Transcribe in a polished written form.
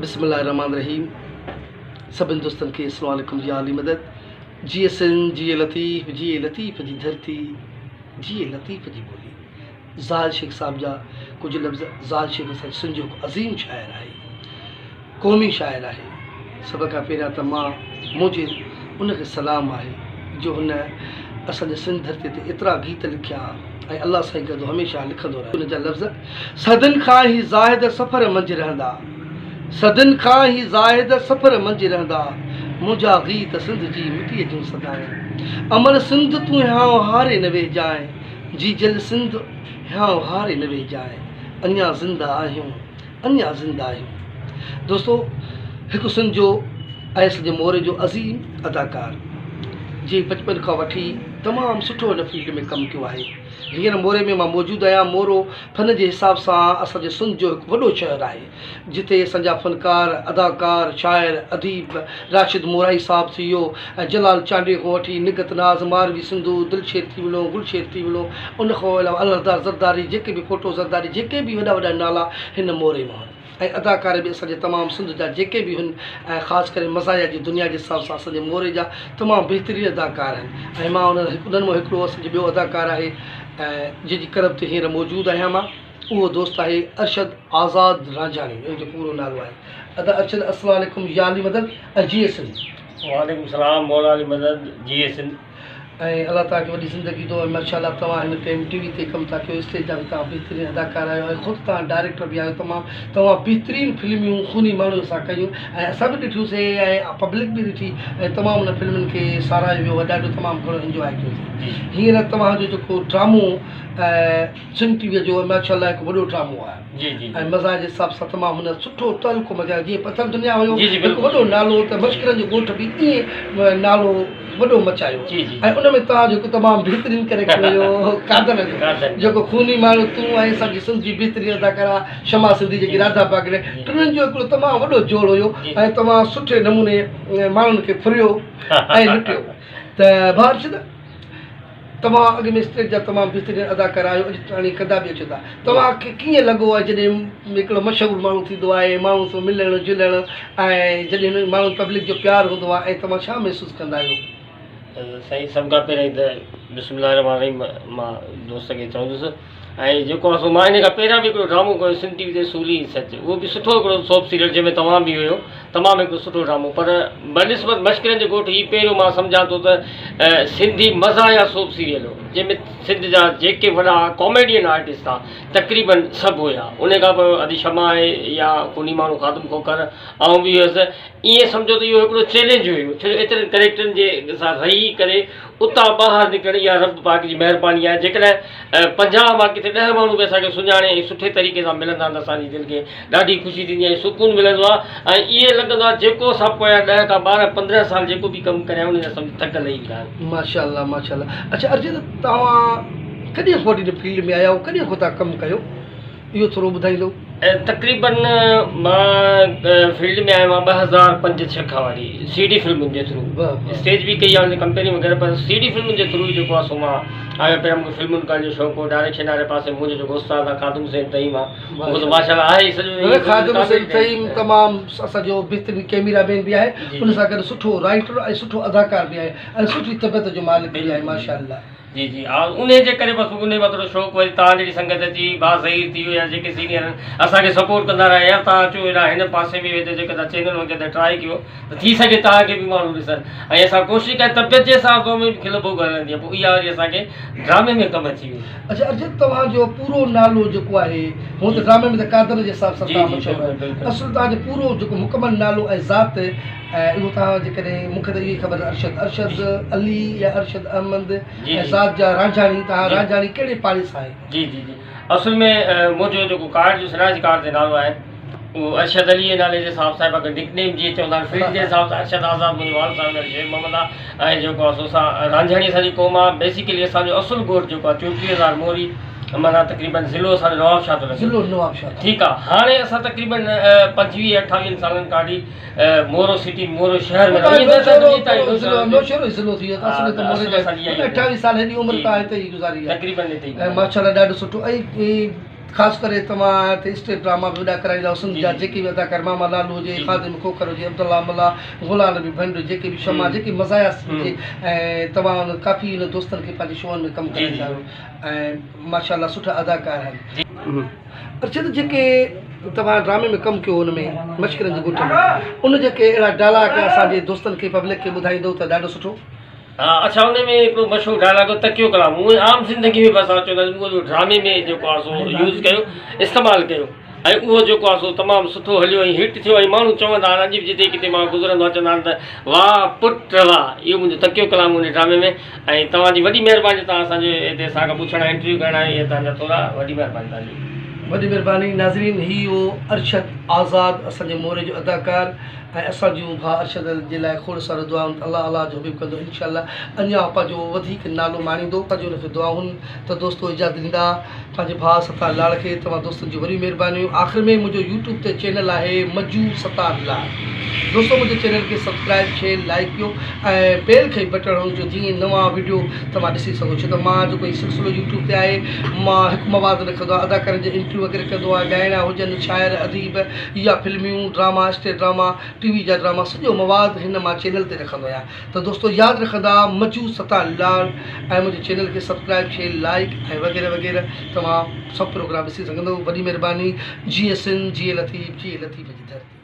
بسم الله الرحمٰن الرحيم سڀن دوستن کي اسلام عليڪم يا علي مدد جيئي سنڌ جيئي لطيف جيئي لطيف جي ڌرتي جيئي لطيف جي ٻولي زاهد شيخ صاحب جا ڪجهه لفظ زاهد شيخ اسان سنڌ جو هڪ عظيم شاعر آهي قومي شاعر آهي سڀ کان پهريان ته مان منهنجي ان کي سلام آهي جو هن اسان جي سنڌ ڌرتي تي ايترا گيت لکيا ۽ الله سائين ڪندو هميشه لکندو رهي ان جا لفظ صدين کان هي زاهد سفر منجهه رهندا صدين کان هي زاهد سفر منجهه رهندا منهنجا گيت سنڌ جي مٽيء جون صدائون امر سنڌ تون هيانء هاري نه ويهجانء جيجل سنڌ هيانء هاري نه ويهجانء اڃا زنده آهيون اڃا زنده آهيون دوستو هڪ سنڌ جو ۽ سڄي موري جو عظيم اداڪار جنهن بچپن کان وٺي تمام سٺو هن فيلڊ ۾ ڪم ڪيو آهي هينئر موري ۾ مان موجود آهيان مورو فن جي حساب سان اسان جي سنڌ جو هڪ وڏو شهر آهي جتي اسان جا فنڪار اداڪار شاعر اديب راشد مورائي صاحب ٿي ويو ۽ جلال چانڊيي کان وٺي نگهت ناز، ماروي سنڌو، دلشير ٿيٻلو، گلشير ٿيٻلو، ان کان علاوه الهدار زرداري، جيڪي به ڦوٽو زرداري جيڪي به وڏا وڏا نالا هن موري مان هن ۽ اداڪار به اسان جي تمام سنڌ جا جيڪي به هن ۽ خاص ڪري مزاحيه جي دنيا جي حساب سان اسان جي موري جا تمام بهترين اداڪار آهن ۽ مان انهن مان هڪڙو اسان جو ٻيو اداڪار آهي ۽ جنهن جي ڪلب تي هينئر موجود آهيان مان. اهو دوست آهي ارشد آزاد رانجهاڻي ان جو پورو نالو آهي ادا ارشد السلام عليڪم يا علي مدد ۽ جيئي سنڌ. وعليڪم السلام مولا علي مدد جيئي سنڌ. ۽ الله توهان کي وڏي زندگي دو ۽ ماشاء الله توهان هن ٽائيم ٽي وي تي ڪم ٿا ڪيو اسٽيج جا به توهان بهترين اداڪار آهيو ۽ خود توهان ڊائريڪٽر به آهيو تمام توهان بهترين فلميون خوني ماڻهن سان ڪيون ۽ اسان به ڏٺيون سي ۽ پبلڪ به ڏٺي ۽ تمام ان فلمن کي ساراهيو ويو ۽ ڏاڍو تمام گهڻو انجواء ڪيو سي هينئر توهان جو جيڪو ڊرامو سنڌ ٽي ويء جو ماشاء الله هڪ وڏو ڊرامو آهي جي جي ۽ مزاح جي حساب سان تمام هن سٺو تعلقو مچايو جيئن پٿر دنيا هيو جي جي هڪ بلڪل وڏو نالو ته مشڪرن جو ڳوٺ به ائين نالو وڏو مچايو جي جي ۽ ان ۾ توهان جو هڪ تمام بهترين ڪريڪٽر هيو قادر جو قادر جيڪو خوني ماڻهو تون ۽ اسان جي سنڌ جي بهترين اداڪارا شمع سنڌي جيڪي راڌا باگڙي ٽنهن جو هڪڙو تمام وڏو جوڙ هيو جي ۽ توهان سٺي نموني ماڻهن کي ڦريو ۽ لٽيو ته ڀاء ارشد توهان اڳ ۾ اسٽيج جا تمام بهترين اداڪار آهيو اڄ تاڻي ڪندا به اچو ٿا توهان کي ڪيئن لڳو ۽ جڏهن هڪڙو مشهور ماڻهو ٿيندو آهي ماڻهن سان ملڻ جلڻ ۽ جڏهن ماڻهن پبلڪ جو پيار هوندو آهي ۽ توهان ڇا محسوس ڪندا آهيو. سائين سڀ کان پهريائين ته بسم الله الرحمٰن الرحيم مان دوست کي چوندس ۽ جيڪو آهي سو مان ان کان پهريان به هڪڙو ڊرامو ڪيو سنڌ ٽي وي تي سولي سچ اهو به سٺو هڪڙو سوپ سيريل جنهن ۾ توهان به هيو تمام هڪڙو سٺو ڊرامو پر بنسبت مشڪرين جي ڳوٺ هي پهريون مان سمجهان ٿو ته سنڌي مزاحيه سوپ سيريل هو جنهن ۾ سنڌ جا جيڪي وڏا ڪاميڊين آرٽسٽ ها تقريبن سڀ هيا ان کان پوء ادي شمع آهي يا خوني ماڻهو خادم کوکر آئون به هيس ائين سمجهو ته اهو هڪڙو چئلينج هيو ڇو جو ايترن ڪريڪٽرن جي سان رهي ڪري اتان ٻاهر نڪرڻ اها رب پاڪ جي مهرباني آهي جيڪڏهن 50 مان ڪٿي 10 ماڻهو به اسان کي سڃاڻي ۽ سٺي طريقي سان ملندا آهن ته اسان جي دل کي ڏاڍي خوشي ٿيندي آهي ۽ سڪون ملندو آهي ۽ ائين لڳندو آهي جيڪو اسان پويان 10 کان 12 15 سال جيڪو به ڪم ڪريا ان جا سمجهه ٿڪ لهي ويندا آهن. ماشاء الله ماشاء الله اڇا ارجن توهان ڪڏهن کان وٺي هن فيلڊ ۾ آيا آهيو ڪڏهن کان توهان ڪم ڪيو اهو ٿورو ٻڌائيندو. تقريبن مان فيلڊ ۾ آيو آهيان 2005 6 کان وٺي سي ڊي فلمن جي ٿرو اسٽيج به ڪئي آهي ڪمپني وغيره پر سي ڊي فلمن جي ٿرو جيڪو آهي سو مان آيو پهريان مونکي فلمن ڪرڻ جو شوق هو ڊائريڪشن واري پاسي منهنجو جيڪو استاد آهي خادم حسين تهيم آهي اهو ته ماشاء الله آهي ئي سڄو خادم حسين تهيم تمام اسان جو بهترين ڪيميرا مين به آهي ان سان گڏ سٺو رائيٽر ۽ سٺو اداڪار به آهي ۽ سٺي طبيعت جو مالڪ به آهي ماشاء الله. جي جي ها انهي جي ڪري بس انهي مان ٿورو شوق وري توهان جهڙي سنگت اچي ڀاء ظهير ٿي ويو يا جيڪي سينيئر آهن اسان کي سپورٽ ڪندا رهيا يار توهان اچو هيڏانهن هن پاسي به ويجهو جيڪڏهن توهان چينل وغيره تي ٽرائي ڪيو ته ٿي سگهي توهان کي به ماڻهو ڏسن ۽ اسان ڪوشش ڪئي طبيعت جي حساب سان به کل ڀوڳ هلندي آهي پوء اها وري اسان کي ڊرامي ۾ ڪم اچي وئي. اڇا ارجن توهان جو پورو نالو جيڪو آهي هونء ته ڊرامي ۾ ته قادر جي حساب سان توهان مشهور آهيو اصل توهان جو پورو جيڪو مڪمل نالو ۽ ذات ۽ اهو توهان جيڪڏهن مون کي ته اهو ئي خبر ارشد ارشد علي يا ارشد احمد ۽ ذات جا رانجهاڻي توهان رانجهاڻي ڪهڙي پاڙي سان آهي؟ جي جي جي اصل ۾ منهنجو جيڪو ڪارڊ جو شناختي ڪارڊ تي نالو آهي اهو ارشد علي جي نالي جي حساب سان باقي نڪ نيم جيئن چوندا آهن فيلڊ جي حساب سان ارشد آزاد منهنجو والد صاحب جو نالو شير محمد آهي ۽ جيڪو آهي سو اسان رانجهاڻي اسان جي قوم آهي بيسيڪلي اسان جو اصل ڳوٺ جيڪو آهي 34 هزار موري معنيٰ تقريبن ضلعو اسان جو نواب شاهه ٿو لڳي ضلعو نواب شاهه ٺيڪ آهي هاڻي اسان تقريبن 25 28 سالن کان وٺي مورو سٽي مورو شهر ۾ رهون ضلعو نوشهرو ئي ضلعو ٿي ويو ته اصل ته موري جا 28 سال هيڏي عمر توهان هتي ئي گذاري آهي تقريبن هتي ئي ماشاءالله ڏاڍو سٺو ۽ خاص ڪري توهان هتي اسٽيج ڊراما به وڏا ڪرائيندا آهيو سنڌ جا جيڪي به اداڪار ماما لالو هجي خادم کوکر هجي عبدالله ملاح غلام نبي ڀنڊ جيڪي به شمع جيڪي مزاحيه هجي ۽ توهان ان ڪافي ان دوستن کي پنهنجي شوئن ۾ ڪم ڪرائيندا آهيو ۽ ماشاء الله سٺا اداڪار آهن. ارشد جيڪي توهان ڊرامي ۾ ڪم ڪيو ان ۾ مشڪرن جي ڳوٺ ۾ ان جيڪي اهڙا ڊائلاگ اسان جي دوستن کي پبلڪ کي ٻڌائيندو ته ڏاڍو سٺو. ها اڇا ان ۾ هڪڙو مشهور ڊائلاگ هو تڪيو ڪلام اهو عام زندگي ۾ به اسان چوندا آهيون اهو ڊرامي ۾ جيڪو آهي سو يوز ڪيو استعمال ڪيو ۽ اهو جيڪو آهي سو تمام سٺو هليو ۽ هٽ ٿيو ۽ ماڻهو چوندا آهن اڄ به جتي ڪٿي مان گذرندو آهيان چوندا آهن ته واهه پٽ واهه اهو منهنجو تڪيو ڪلام ان ڊرامي ۾ ۽ توهان جي وڏي مهرباني جو توهان اسان جي هتي اسان کان پڇڻ ۽ انٽرويو ڪرڻ آيا اهي توهان جا ٿورا وڏي مهرباني توهان جي. وڏي مهرباني ناظرين هي هو ارشد آزاد اسان جي موري جو اداڪار ۽ اسان جون ڀاء ارشد جي لاء کوڙ ساريون دعائون ته الله الله جو حبيب ڪندو انشاء الله اڃا پنهنجو وڌيڪ نالو ماڻيندو اسان جون ان کي دعائون ته دوستو اجازت ڏيندا پنهنجي ڀاء ستار لاڙ کي توهان دوستن جون وڏيون مهربانيون آخر ۾ منهنجو يوٽيوب تي چينل آهي مجو ستار لاڙ دوستو منهنجي چينل کي سبسڪرائب شيئر لائيڪ ڪيو ۽ بيل کي بٽڻ هڻو جو جيئن نوان وڊيو توهان ڏسي سگهو ڇو ته مان جيڪو هي سلسلو يوٽيوب تي آهي مان هڪ مواد رکندو آهيان اداڪارن جا انٽرويو وغيره ڪندو آهيان ڳائڻا هجن شاعر اديب يا فلميون ڊراما اسٽيج ڊراما ٽي وي جا ڊراما سڄو مواد هن مان چينل تي رکندو آهيان ته دوستو ياد رکندا مجو ستار لاڙ ۽ منهنجي چينل کي سبسڪرائب شيئر لائيڪ ۽ وغيره وغيره توهان سڀ پروگرام ڏسي سگهندو وڏي مهرباني جيئي سنڌ جيئي لطيف جيئي لطيف جي ڌرتي.